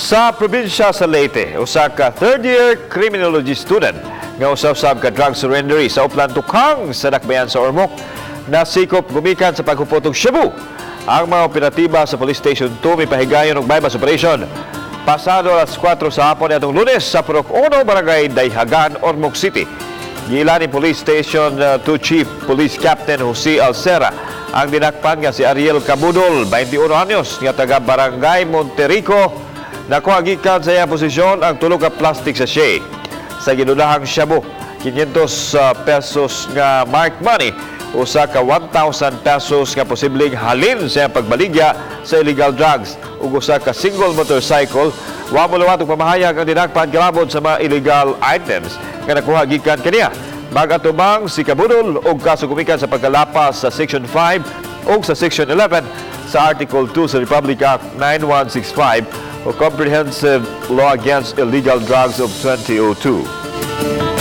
Sa probinsya sa Leyte, usa ka third year criminology student nga usa-usab ka drug surrendery sa Uplan Tukang sa Dakbayan sa Ormoc nasikop gumikan sa paghupot og shabu. Ang mga operatiba sa Police Station 2 mipahigayon og bypass operation pasado alas 4 sa hapon niadtong Lunes sa Purok 1, Barangay Dayhagan, Ormoc City. Giila ni Police Station 2 Chief Police Captain Jose Alcera ang dinakpan nga si Ariel Cabudol, 21 anyos, nga taga Barangay Monterico. Nakuha gikan sa iyang posisyon ang tulo ka plastic sachet sa ginudahang shabu, 500 pesos nga mark money, usa ka 1,000 pesos nga posibleng halin sa iyang pagbaligya sa illegal drugs ug usa ka single motorcycle. Wa moluwat og pamahayag ang dinakpan kalabot sa mga illegal items nga nakuha gikan kaniya. Mag-atubang si Kabudol og kaso gumikan sa pagkalapas sa Section 5 ug sa Section 11 sa Article 2 sa Republic Act 9165 o Comprehensive Law Against Illegal Drugs of 2002.